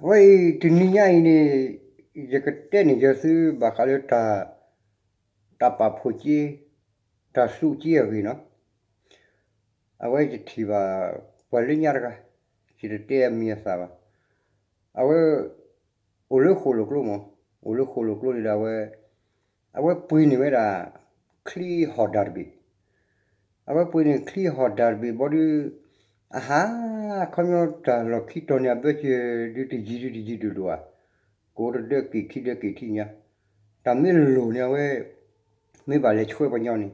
အဝဲအံၤတနံၤညါအံၤန့ၣ် ယကတဲန့ၢ်ယသုဘၣ်ဃးလၢ တၢ်ပာ်ဖှိၣ်က့ တၢ်စူးက့အဂ့ၢ်နီၤ. အဝဲယထံၣ်ဘၣ်ပှၤလၢညါတဂၤ, ယတတဲအမံၤအသၣ်ဘၣ်. အဝဲ အိၣ်လၢဃိၣ်လိာ်ကျိမး, အိၣ်လၢဃိၣ်လိာ်ကျိန့ၣ်ဒီး အဝဲ အဝဲပှ့ၤန့ၢ်ဝဲဒၣ် ချံဟီၣ်ဒၣ်တဘ့ၣ်. အဝဲပှ့ၤန့ၢ်ချံဟီၣ်ဒၣ်တဘ့ၣ်ဘီဒုး အဟး ခီပညီတၢ်လီၢ်ခံတီၤန့ၣ်အဘၢစၢၤဒုးတယံၤဒုးတယံၤဒိၣ်ဒိၣ်ဧါ, ကအိၣ်တဒၢက့ၤခံဒၢက့ၤထံၣ်ညါ, တၢ်မ့ၢ်လိၣ်န့ၣ် အဝဲ မ့ၢ်ဘၣ်လဲၤဆှၢပှၤညီန့ၣ်,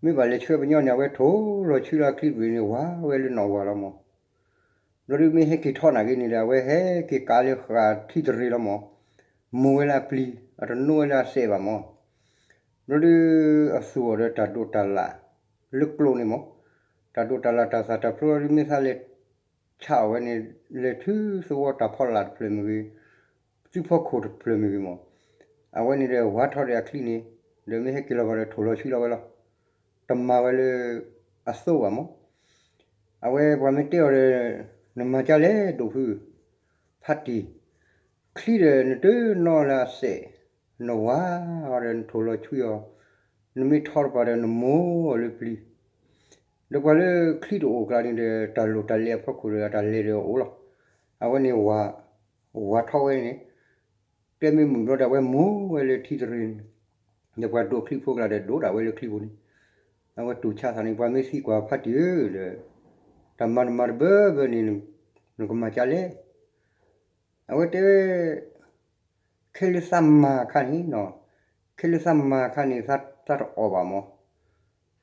မ့ၢ်ဘၣ်လဲၤဆှၢပှၤညီန့ၣ် အဝဲထိၣ်လီၤဆူလၢအချံတဘ့ၣ်န့ၣ် ဝါဝဲလၢနီၣ်ဝါလီၤမး. ဘျီဒုးမ့ၢ်ဟဲက့ၤထီၣ်နာ်က့န့ၣ်ဒီး အဝဲဟဲက့ၤကးလၢဃာ်ထံတရံးလီၤမး, မိၢ်ဝဲလၢအပျံၤ အတနိဝဲလၢအစဲးဘၣ်မး. ဘျီဒုး အသူၣ်အီၤဒီးတၢ်ဒိးတၢ်လၣ် လၢကျိန့ၣ်မး, တၢ်ဒိးတၢ်လၣ်တၢ်သၣ်တၢ်ဖျိဒုးမ့ၢ်သးလဲၤ ဆါအီၣ်ဝဲန့ၣ် လဲၤထုသဝီတၢ်ဖီလာ်တဖျၢၣ်မ့ၢ်ဂ့ၤ, သုဖီခိၣ်တဖျၢၣ်မ့ၢ်ဂ့ၤမး, အဝဲန့ၣ်ဒီးဝါထီၣ်ဒီးအချံန့ၣ်, ဒီးမ့ၢ်ဟဲက့ၤလီၤဘၣ်ဒီးထိၣ်လီၤဆှံလီၤဝဲလီၤ. တမၤဝဲလၢ အသိဘၣ်မး. အဝဲပှၤမ့ၢ်တဲအီၤဒီး နမၤကၢ်လဲၣ်ဒိၣ်ဖု ဖါတံၢ်, ချံဒီးနတနီလၢအစဲး, နဝါအီၤဒီးနထိၣ်လီၤဆှံအီၤ, နမ့ၢ်ထီတပၤဒီးနမိၢ်အီၤလၢပျံၤ ဒီးပှၤလၢချံတအိၣ်ကျါန့ၣ်ဒီး တၢ်လိၣ်တၢ်လဲအဖီခိၣ်ဒီး တၢ်လဲၤဒီးအိၣ်လီၤ. အဝဲန့ၣ် ဝၤထီၣ်ဝဲန့ၣ်, တဲမ့ၢ်မုာ်ဘျီဒီး အဝဲမိၢ်ဝဲလၢထံတရံးန့ၣ်, ဒီးပှၤဒိးချံဖိကျါဒီး ဒိးဒၣ်ဝဲလၢချံဖိန့ၣ်, အဝဲတူၢ်ဆါသးန့ၣ် ပှၤမ့ၢ်သံကွၢ်ဖါတံၢ်ဧၢဒီး တၢ်မၤတမၤတဘၢဘၢန့ၣ် နကမၤကၢ်လဲၣ်. အဝဲတဲ ခဲလၢာ်သးမၤအခါန့ၣ်, ခဲလၢာ်သးမၤအခါန့ၣ် သးတအီၣ်ဘၣ်မး.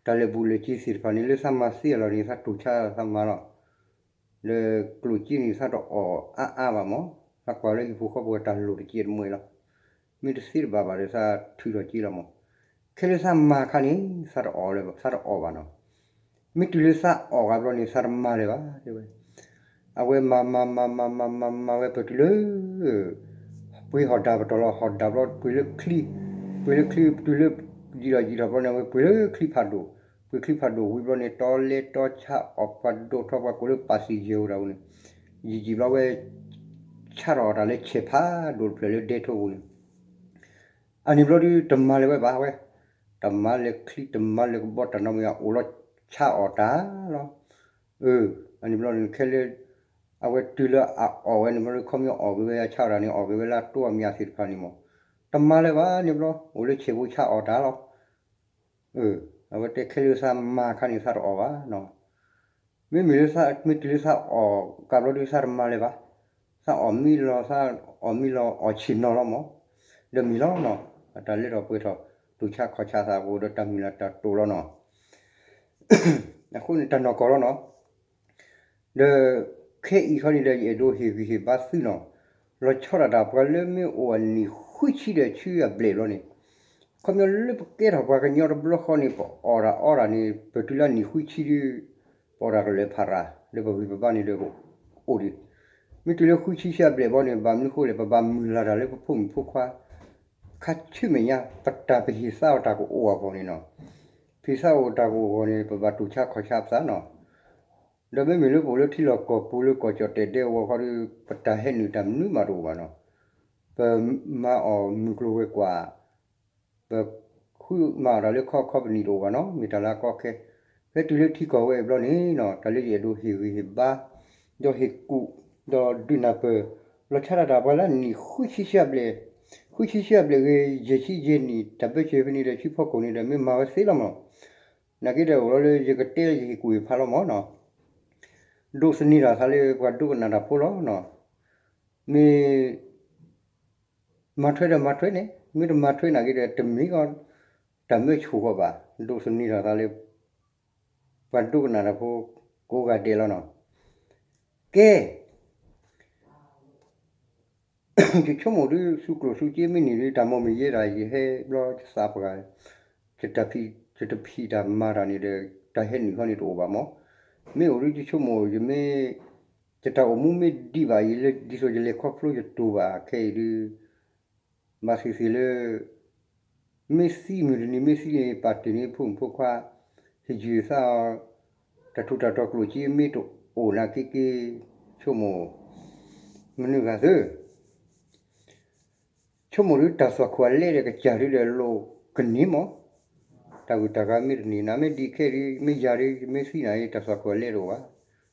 တၢ်လၢာ်ဘူၣ်လၢာ်စ့သ့ၣ်တဖၣ်န့ၣ် လၢသးမၤသ့အလီၢ်န့ၣ် သးတူၢ်ဆါသးမၤလီၤ. လၢကျိၣ်စ့န့ၣ်သးတအီၣ်အါအါဘၣ်မး, သးကွၢ်လၢဟံၣ်ဖိဃီဖိတၢ်လိၣ်တစဲးတမှဲလီၤ. မ့ၢ်တသ့တဘၣ်ဘၣ်ဒီးသးထုးထီၣ်က့လီၤမး. ခဲလၢာ်သးမၤအခါန့ၣ် သးတအီၣ်လၢၤဘၣ်, သးတအီၣ်ဘၣ်နီၤ. မ့ၢ်တုၤလၢသးအီၣ်ဂၤဘျီန့ၣ် သးတမၤလၢၤဘၣ် တဲဝဲ. အဝဲမၤမၤမၤမၤမၤမၤမၤဝဲပတုၤလၢ ပှ့ၤဟီၣ်ဒၣ်ပတီၢ်လီၤ ဟီၣ်ဒၣ်ဘျီ ပှ့ၤလၢချံ, ပှ့ၤလၢချံပတုၤလၢ ယံာ်ထီၣ်ယံာ်ထီၣ်ဘျီန့ၣ် အဝဲပှ့ၤလၢချံဖးဒိၣ်, ပှ့ၤချံဖးဒိၣ်ဝံၤဘျီန့ၣ် တီလဲတီဆါအီၣ်ပှၤဒိၣ်ထီၣ်ပှၤကိးလၢပာ်စံယဲၢ်အိၣ်ဒၣ်ဝဲန့ၣ်, ယံာ်ယံာ်ဘျီဝဲ ဆါထီၣ်အီၣ်တၢ်လၢဆဲးဖးဒိၣ်တဖျၢၣ်လၢဒဲထိပူၤန့ၣ် အန့ၣ်ဘျီဒုးတမၤလၢၤဝဲဘၣ်ဝဲ, တမၤလၢၤချံတမၤလၢၤကဘီတၢ်နီတမံၤ အအိၣ်လီၤဆါအီၣ်တၢ်လီၤ. အန့ၣ်ဘျီန့ၣ် ခဲလၢာ် အဝဲတုၤလၢအအီၣ်ဝဲန့ၣ်ဘျီဒုး ခီပညီအီၣ်က့ၤဝဲအဆါအီၣ်တၢ်န့ၣ် အီၣ်က့ၤဝဲလၢအတိအမံၤသ့ၣ်တဖၣ်န့ၣ်မး, တမၤလၢၤဘၣ်န့ၣ်ဘျီ အိၣ်လၢဆဲးဖိဆါအီၣ်တၢ်လီၤ. အဝဲတဲခဲလၢာ်သးမၤအခါန့ၣ် သးတအီၣ်ဘၣ်နီၤ. မ့မ့ၢ်လၢ မ့ၢ်တုၤလၢသးအီၣ်ကးဘျီဒုးသးတမၤလၢၤဘၣ်, သးအီၣ်မံလီၤ သးအီၣ်မံလီၤအီၣ်ဆ့ၣ်နီၤလီၤမး, ဒီးမံလီၤနီၤ, အတၢ်လၢထီၣ်ပှဲၤထီၣ် တူၢ်ဆါခီၣ်ဆါသးပူၤဒီးတၢ်မုၢ်လၢ်တၢ်တိာ်လီၤနီၤ. အဃိန့ၣ်တၢ်နီၢ်ကီၢ်လီၤနီၤ. ဒီးခဲအံၤခီန့ၣ်ဒီး ယအဲၣ်ဒိးဟ့ၣ်ဂံၢ်ဟ့ၣ်ဘါသုနီၤ, လီၤဆီဒၣ်တၢ်ပှၤလၢမ့ၢ်အိၣ်အနံၣ်ဃုဆံဒီးဆူအဘျဲၣ်ဘျီန့ၣ်, ခီပညီလၢပကဲထီၣ်ပှၤကညီတဘျီဃီန့ၣ် ပအီၣ်တၢ်အီတၢ်န့ၣ် ပတုၤလၢအနံၣ်ဃုဆံဒုး ပအီၣ်တၢ်ကလၢာ်ဖးရၤ လၢပဂံၢ်ပဘါန့ၣ်ဒီး အိၣ်ဒံး, မ့ၢ်တုၤလၢဃုဆံဆူအဘျဲၣ်ဘျီန့ၣ် ဘၣ်မနုၤဃိလဲၣ် ပဘၣ်မုၢ်လၢ်တၢ်လၢပဖိမုၣ်ဖိခွါ ခါဆူမဲာ်ညါ ပတၢ်ပဟ့ၣ်သါအီၤတၢ်ကအိၣ်အဂီၢ်န့ၣ်နီၤ, ပဟ့ၣ်သါအီၤတၢ်ကအိၣ်အဂီၢ်န့ၣ် ပဘၣ်တူၢ်ဆါခီၣ်ဆါပသးနီၤ. ဒီးမ့မ့ၢ်လၢပအိၣ်လၢထံလီၢ်ကီၢ်ပူၤလၢကီၢ်ကၠီၣ်တဲာ်ဒဲကဝီၤခီဒီး ပတၢ်ဟဲနုာ်တၢ်မနုၤမးတအိၣ်ဘၣ်နီၤ, ပမၤအီၣ်မုၢ်ကျိၤဝဲၤကွာ်, ပဃုမၤအီၣ်တၢ်လၢခီခီပနံၣ်တအိၣ်ဘၣ်နီၤ, မ့ၢ်တၢ်လၢအကီအခဲ, ဖဲတုၤလၢထံကီၢ်ဝဲအံၤဘျီန့ၣ်နီၤ တၢ်လၢယအဲၣ်ဒိးဟ့ၣ်ဂံၢ်ဟ့ၣ်ဘါ ဒီးဟ့ၣ်ကူၣ် ဒီးဒုးနၢ်ပၢၢ် လီၤဆီဒၣ်တၢ်ပှၤလၢအနံၣ်ဃုဆံဆူအဘျဲၣ်, ဃုဆံဆူအဘျဲၣ်ဂ့ၤ ယဲၢ်ဆံယဲၢ်နံၣ် တၢ်ဘၢၣ်စၢၤဖဲန့ၣ်ဒီး ဆူဖီခိၣ်န့ၣ်ဒီး မ့ၢ်မၤဝဲသ့လီၤမး, နာ်က့ဒီးအိၣ်လီၤလၢယကတဲယဟ့ၣ်ကူၣ်ဟ့ၣ်ဖးလီၤမးနီၤ, ဒိးသန့ၤထီၣ်သးလၢပှၤဒိကနၣ်တၢ်ဖိလီၤနီၤ, မ့ၢ် မၤထွဲဒီးမၤထွဲန့ၣ် မ့ၢ်တမၤထွဲနာ်က့ဒီး တမ့ၢ်ကီး တၢ်မၢဆူၣ်ဃီဘၣ်, ဒိးသန့ၤထီၣ်သးလၢ ပှၤဒိကနၣ်တၢ်ဖိ ကိးဂၤဒဲးလီၤနီၤ, ကဲ ယဆိကမိၣ်ဒုး သုကျိၣ်သုစ့မ့ၢ်န့ၢ်ဒုး တၢ်မိၢ်မ့ၢ်ယဲဒၣ် ယဟဲဘျီယသးပှၢ်, ယတဖံးတၢ်မၤတၢ်န့ၣ်ဒီး တၢ်ဟဲနုာ်ခီန့ၣ်တအိၣ်ဘၣ်မး, မ့ၢ်အိၣ်ဒုးယဆိကမိၣ် ယမ့ၢ် ယတၢ်အိၣ်မူမ့ၢ်ဒံးဘၣ်အံၤလၢ ဒ်သိးယလဲၤခီဖျိယတိၤဘၣ်ခဲအံၤဒုး ဘၣ်သ့ၣ်သ့ၣ်လၢ မ့ၢ်သံမုၢ်တနံၤမ့ၢ်သံန့ၣ် ပာ်တ့ၢ်န့ၢ်ဖိမုၣ်ဖိခွါ ဟ့ၣ်ယုၢ်သးအီၤ တၢ်ထူးတၢ်တီၤကျိၣ်စ့မ့ၢ်တအိၣ်နာ်က့က့ ဆိကမိၣ် မနုၤဂၤသ့, ဆိကမိၣ်ဒုးတၢ်သွၣ်ခိၣ်အလဲဒီးကစၢ်ဒုးဒီးလိၣ်ကန့ၢ်မး, တၢ်ဂုၤတၢ်ဂၤမ့ၢ်တန့ၢ် နမ့ၢ်ဒံးခဲဒုး မ့ၢ်ယၤဒုး မ့ၢ်သံနၤအံၤ တၢ်သွၣ်ခိၣ်အလဲတအိၣ်ဘၣ်,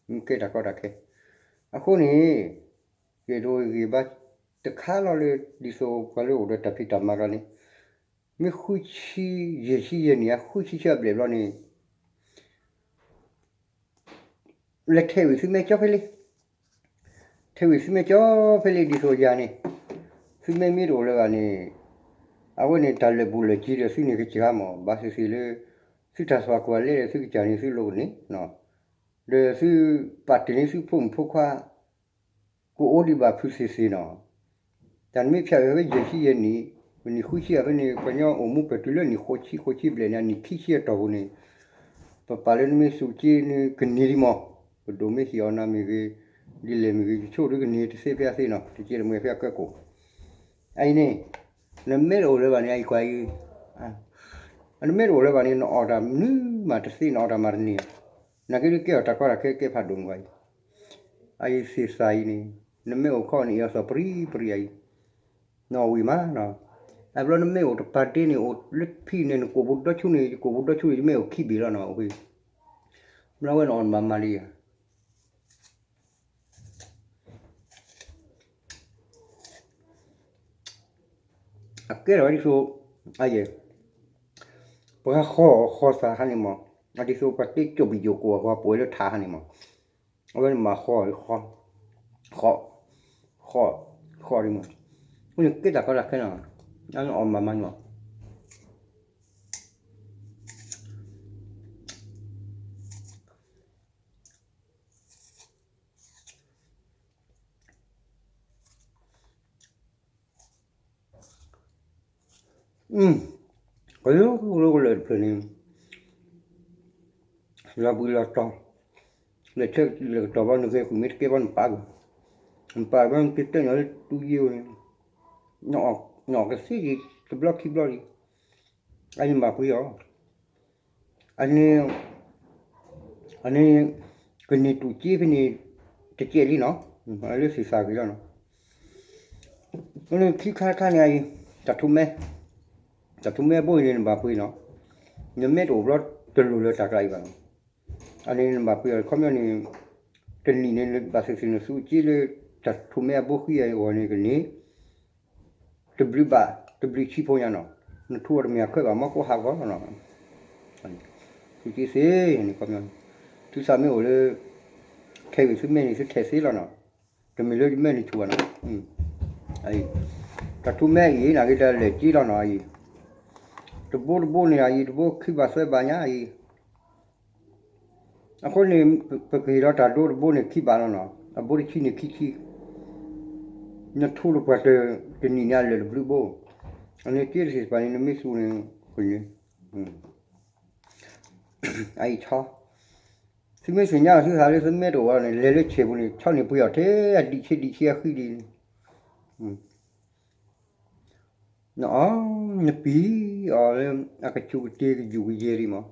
မ့ၢ်ကဲတၢ်ကီတၢ်ခဲ. အဃိန့ၣ် ယဒိးဂ့ၤဘၣ်တခါလီၤလၢ ဒ်သိးပှၤလၢအိၣ်ဒီးတၢ်ဖံးတၢ်မၤကျါန့ၣ် မ့ၢ်ဃုဆံ ယဲၢ်ဆံယဲၢ်နံၣ် အဃုဆံဆံအဘျဲၣ်ဘျီန့ၣ် လဲၤထဲးဝံၤသုမဲာ်ကၠီဖဲလံ, ထဲးဝံၤသုမဲာ်ကၠီဖဲလံ ဒ်သိးယၤန့ၣ် သုမဲာ်မ့ၢ်တအိၣ်လၢၤဘၣ်န့ၣ် အဝဲန့ၣ်တၢ်လၢာ်ဘူးလၢာ်စ့ဒီးသုန့ၣ်ကစၢ်မး ဘၣ်သ့ၣ်သ့ၣ်လၢ သုတၢ်သွၣ်ခိၣ်အလဲဒီးသုကစၢ်န့ၣ် သုလိၣ်ကန့ၢ် ဒီးသုပာ်တ့ၢ်န့ၢ်သုဖိမုၣ်ဖိခွါ ကအိၣ်ဒံးဘၣ်ဖုသ့ၣ်သ့ၣ်နီၤ. တၢ်နမ့ၢ်ဖၠးအံၤဖဲယဲၢ်ဆံယဲၢ်နံၣ် နံၣ်ဃုဆံအံၤဖဲန့ၣ် ပှၤကညီအိၣ်မူပှဲၤတုၤလၢနံၣ်ဃိးဆံ ဃိးဆံဘျဲၣ်န့ၣ် အနံၣ်ခံဆံအတီၢ်ပူၤန့ၣ် ပပာ်လၢနမ့ၢ်စူးက့နကန့ၢ်လံမး, ပဒိၣ်မ့ၢ်ဟ့ၣ်အီၤနၤမ့ၢ်ဂ့ၤ, ဒ်လဲၣ်မ့ၢ်ဂ့ၤ ယဆိကမိၣ်ဒုးကန့ၢ်တသ့ဖဲအသ့နီၤ တကဲတမှဲၤဖဲအကၢကိၣ်. အအံၤန့ၣ် နမဲာ်တအိၣ်လၢၤဘၣ်န့ၣ် အအံၤကွၢ်အံၤ နမဲာ်တအိၣ်လၢၤဘၣ်န့ၣ် နအီၣ်တၢ်မနုၤမးတသ့ နအီၣ်တၢ်မၤတန့ၢ်, နာ်က့ဒုးကဲအီၤတၢ်ကီတၢ်ခဲကဲဖးဒိၣ်မးအံၤ, အအံၤသ့ၣ်သၣ်အံၤန့ၣ် နမဲာ်အိၣ်ခီန့ၣ် အီၣ်သီၣ်ပြံပြံအံၤ, နအီၣ်ဝံၤမးနီၤ, အဘျီနမဲာ်အိၣ်တပၤဒ့န့ၣ် အိၣ်လၢဖံန့ၣ် နကိာ်ပူၤဒီဆူန့ၣ် ယကိာ်ပူၤဒီဆူန့ၣ် ယမဲာ်အိၣ်ခံဘ့ၣ်လီၤနီၤ, အဃိ ဘျီဝဲနအီၣ်မၤမၤလံဧါ အကဲထီၣ်ဝဲဒ်သိး အယဲၢ် ပှၤဃီဃီသးခါန့ၣ်မး, အဒ်သိးပှၤတ့ကၠိၣ်ပယိၣ်ကိၣ်အဂီၤပှဲၤလၢထးခါန့ၣ်မး, အဝဲန့ၣ်မၤဃီဃီ ဃီ ဃီဒ်မး, အဃိန့ၣ်ကဲတၢ်ကီတၢ်ခဲနီၤ, အဝဲန့ၣ်အီၣ်မၤမၤန့ၣ်မး ကလိကလိကလၢာ်တဖျၢၣ်န့ၣ် လီၤဘှံးလီၤတီၤ, လဲၤဆၢလဲၤကတီၤဘၣ်နဂဲၤဃုာ်မ့ၢ်တကဲဘၣ်နပာ်ကွံာ်, နပာ်ဘၣ်နကတဲညီလၢတူၢ်ယ့ၢ်ဝဲ, နအီၣ်ကသ့ဒံးတဘျီခံဘျီလံ, အန့ၣ်ဘၣ်ပှ့ၤအီၤ အန့ၣ် အန့ၣ် ကန့ၢ်တူၢ်က့ဖဲန့ၣ် တကဲးလံနီၤ, လၢသ့ၣ်သၣ်ဂ့ၤလီၤနီၤ, အန့ၣ်ခံခါတခါန့ၣ်အံၤ တၢ်ထူမဲ တၢ်ထူမဲအဘိအံၤန့ၣ် နဘၣ်ပှ့ၤနီၤ, နမဲာ်တအိၣ်ဘျီတလိၣ်လၢတၢ်ကျါအံၤဘၣ်နီၤ, အန့ၣ်နဘၣ်ပှ့ၤအီၤခီပညီန့ၣ် တနံၣ်န့ၣ် ဘၣ်သ့ၣ်သ့ၣ်နသူက့လၢ တၢ်ထူမဲအဘိဃံအံၤအဂီၢ်န့ၣ်ကန့ၢ် တဘျုးဘၣ် တဘျုးဆံဖိညါနီၤ, နထူအီၤတမ့ၢ်အခွဲးဘၣ် မီၢ်ကိးဟးဂီၤလီၤနီၤ, သုက့သ့န့ၣ် ခီပညီန့ၣ် သုသးမ့ၢ်အိၣ်လၢ ထဲးဝံၤသုမဲာ်န့ၣ် သုထဲးသ့လီၤနီၤ, တမ့ၢ်လၢယမဲာ်န့ၣ်ဆူၣ်ဘၣ်နီၤ, တၢ်ထူမဲအံၤ နာ်က့တၢ်လဲၤက့လီၤနီၤအံၤ, တဘိတဘိန့ၣ်အံၤ တဘိခံဘၣ်သၢဘၣ်ညါအံၤ အဃိန့ၣ် ပကဟ့ၣ်လီၤတၢ်ဒိတဘိန့ၣ်ခံဘၣ်လီၤနီၤ, အဘိတဆံန့ၣ်ခံဆံ, နထူတပှၢ်တၢၢ်တနံၣ်န့ၣ် အလၢာ်တဘျုးဘိ, အန့ၣ်က့တသ့ၣ်တဖၣ်န့ၣ် နမ့ၢ်သူန့ၣ် ကန့ၢ် အအံၤဆီ, သုမ့ၢ်သ့ၣ်ညါအီၤသုသးလၢသုမဲာ်တအိၣ်ဘၣ်န့ၣ် လဲၤလၢဆဲးပူၤန့ၣ် ဆီန့ၣ်ပှ့ၤအီၤထဲအဒံးဆံဒံးဆံအဃံဒံး နအီၣ် နပံၤအီၤလၢအကဆူးကတ့ၤကယူာ်ကယဲၢ်ဒံးမး,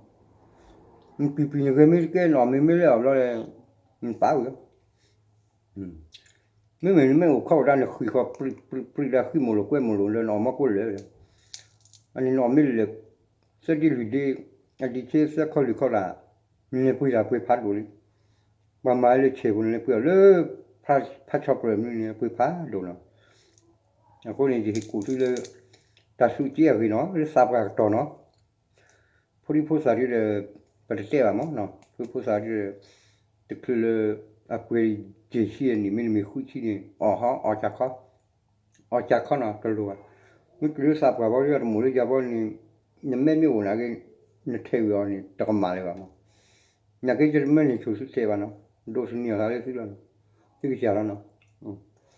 နပံၤပံၤနဂဲၤမ့ၢ်တကဲ နအီၣ်မ့ၢ်မ့ၢ်လၢအီၤဘျီဒီး နပာ်ဝံၤလီၤ, မ့မ့ၢ်နမ့ၢ်အိၣ်ခီၣ်ဝဲဒၣ်နဃံၢ်ဃီ ပြံပြံပြံဒီးဃံမိၢ်လိာ်ကွဲမိၢ်လိာ်လၢနအီၣ်မီၢ်ကိၣ်လၢာ်, အန့ၣ်နအီၣ်မ့ၢ်လၢာ် သၢဒ့လွံၢ်ဒ့ အဒံးဆံသၢခီလွံၢ်ခီလၢ် နလဲၤပှ့ၤတၢ်ပှ့ၤဖးဒိၣ်လံ, ပှၤမၤလၢဆဲးပူၤန့ၣ် လဲၤပှ့ၤအီၤလၢ ဖးဆီၣ်ပြၢၢ်မနုၤန့ၣ် ပှ့ၤဖးဒိၣ်နီၤ, အဃိန့ၣ် ယဟ့ၣ်ကူၣ်သုလၢ တၢ်စူးက့အဂ့ၢ်နီၤ လၢသးပှၢ်ကတီၢ်နီၤ, ဖိဒံဖိသၣ်ဒုဒီး ပတတဲဘၣ်မး, ဖိဒံဖိသၣ်ဒုဒီး တချုးလၢ အပှဲၤယဲၢ်ဆံအနံၣ် မ့တမ့ၢ်ဃုဆံန့ၣ် အီၣ်ဟီ အီၣ်ကၢ်ခီ, အီၣ်ကၢ်ခီနီၤ တလိၣ်ဘၣ်, မ့ၢ်တုၤလၢသးပှၢ်ဘီ တမိၣ်လၢယၤဘီန့ၣ် နမဲာ်မ့ၢ်အိၣ်နာ်က့ နထဲးဝံၤအီၤန့ၣ် တကမၣ်လၢၤဘၣ်မး, နာ်က့ယတမဲာ်န့ၣ်ဆိၣ်သုတဲဘၣ်နီၤ, ဒိးသန့ၤအီၤသးလၢသုလီၤနီၤ, သုကစၢ်လီၤနီၤ, အ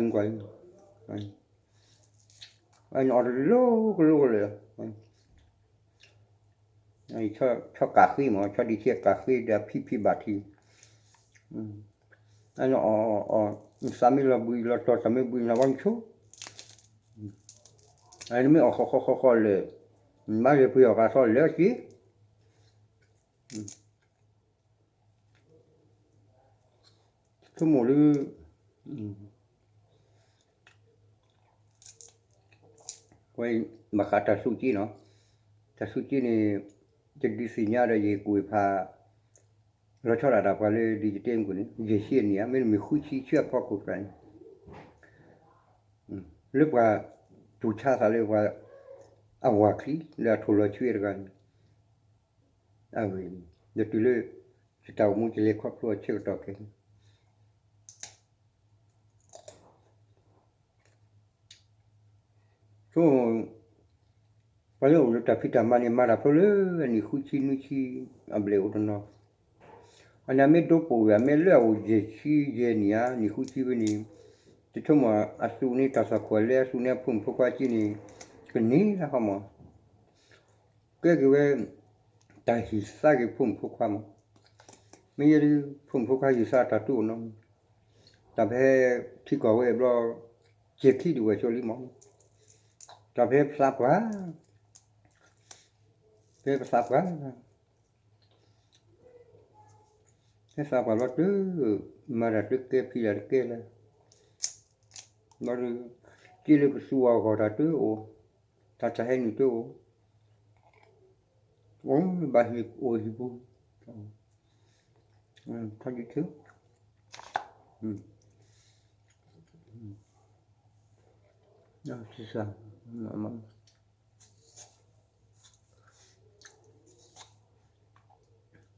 ကွၢ် အီၣ်တလိကလိကလၢာ်, ဆီကးဃ့မး ဆီဒံးဆံကးဃ့ဒီးအဖံဖံဘၣ်ထံ, အီၣ် သးမ့ၢ်လီၤဘှံးလီၤတီၤ သးမ့ၢ်ဘှံးနၤဝဲနဆိ, နမ့ၢ်အီၣ်ဃီဃီဃီဃီလၢာ်, နဘၣ်လဲၤပှ့ၤအီၣ်ကးသီလၢာ်က့ ဆိကမိၣ်လၢ တ ဝဲဘၣ်ဃးတၢ်ဆူးက့နီၤ, တၢ်ဆူးက့န့ၣ် ယဒုးသ့ၣ်ညါဒီးယကွဲးဖး လီၤဆီဒၣ်တၢ်ပှၤလၢဒ်ယတဲမုၢ်န့ၣ် ယဲၢ်ဆံအနံၣ်ဧါ, မ့တမ့ၢ်ဃုဆံဆၢအဖီခိၣ်တဂၤန့ၣ် လၢပှၤတူၢ်ဆါသးလၢပှၤအဝၤချံ လၢအထိၣ်လီၤဆွံတဂၤန့ၣ် အဂ့ၢ် ဒီးတုၤလၢ ယတၢ်အိၣ်မူယလဲၤခီဖျိအဆၢကတီၢ်ခဲအံၤ ဆိ ပှၤလၢအိၣ်လၢတၢ်ဖံးတၢ်မၤန့ၣ် မၤတၢ်ဖျိလၢအနံၣ်ဃုဆံနွံဆံအဘျဲၣ်အိၣ်တနီၤ, အန့ၣ်မ့ၢ်ဒိပိာ်ဝဲ မ့ၢ်လၢအအိၣ်ယဲၢ်ဆံယဲၢ်နံၣ်ဧါ နံၣ်ဃုဆံဝဲန့ၣ် တဆိကမိၣ်အသူးန့ၣ် တၢ်သွၣ်ခိၣ်လၢအသူးန့ၣ် အဖိမုၣ်ဖိခွါက့န့ၣ် ကန့ၢ်လၢဃီမး ကဲက့ၤဝဲ တၢ်ဟံၣ်သါက့ၤဖိမုၣ်ဖိခွါမး, မ့ၢ်ယဲဒုး ဖိမုၣ်ဖိခွါဟံၣ်သါတၢ်တူၢ်အိၣ်နီၤ, တၢ်ဖဲထံကီၢ်ဝဲဘျီ စဲၤခံဒုးဝဲဆိလံမး, တၢ်ဖဲပသးပှၢ်, ဖဲပသးပှၢ် ဖဲသးပှၢ်ဘျီတုၤ မၤတၢ်တကဲဖံးတၢ်တကဲလၢ ဘျီဒုး စ့လၢကသူအီၤအဂီၢ်တၢ်တအိၣ်, တၢ်တၢ်ဟဲနုာ်တအိၣ်, အိၣ်ဘၣ်ဟံၣ်အိၣ်ဟံၣ်ပူၤ, ထီဒုးထု, စံးစၢ်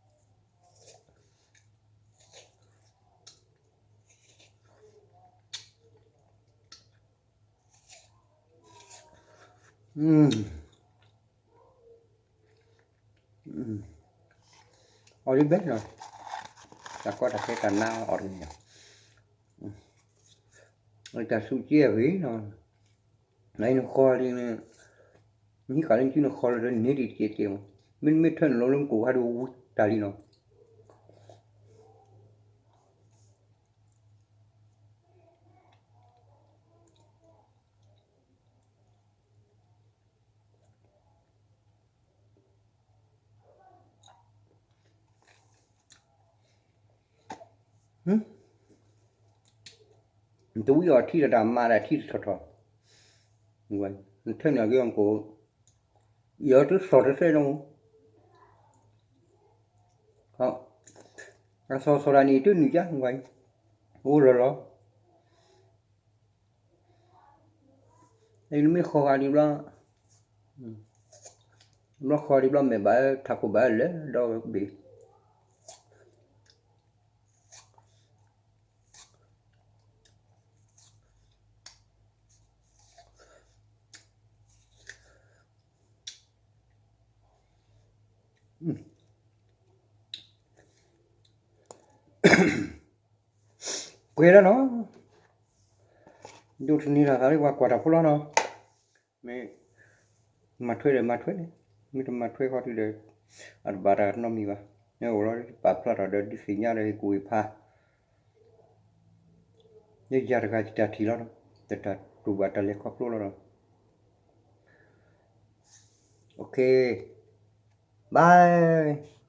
အီၤဒ်ဘဲနီၤ, တၢ်ကီတၢ်ခဲတၢ်နါအီၤဒ်န့ၣ်, တၢ်ဆူးက့အဂ့ၤနီၤ, နဃီဒ်န့ၣ်, နဟံးဃာ်လၢနစုနဃီလၢဒီးန့ၢ်ဒံးတကဲကဲမး, မ့တမ့ၢ်ထၢနလိၤလၢနကိးဖးဒိၣ်ဝံတၢ်လံနီၤ. နတဝံအီၤထံတတၢ်မၤဒၣ်ထံတထီၣ်ထီၣ်, နထၢနုာ်အက့ၢ်အီၤကိး, ယီၤတသီၣ်တသဲနီၤ, အသီၣ်သီၣ်တၢ်န့ၣ် တနုာ်ကါဝဲ, အိၣ်လီၤလီၤ နမ့ၢ်ဃီဂၤဒံးဘျီ, ဘျီဃီဒံးဘျီမဲာ်ဘၣ်ထးခိၣ်ဘၣ်လၢဒီဘ့ၣ် ကွဲးလီၤနီၤ, ဒိးတနံၤလီၤသးလၢပှၤကွၢ်တၢ်ဖိလီၤနီၤ, မ့ၢ်မၤထွဲဒီးမၤထွဲ, မ့ၢ်တမၤထွဲဃီတုၤဒီး အတဘၣ်တၢ်နီတမံၤဘၣ်, မ့ၢ်အိၣ်လီၤပာ်ဖျါထီၣ်ဒီးဒုးသ့ၣ်ညါဒီးဟ့ၣ်ကူၣ်ဟ့ၣ်ဖး ယဲယၤတဂၤယတၢ်ထံၣ်လီၤနီၤ, ယတၢ်တူၢ်ဘၣ်တၢ်လဲၤခီဖျိလီၤနီၤ, OK, bye.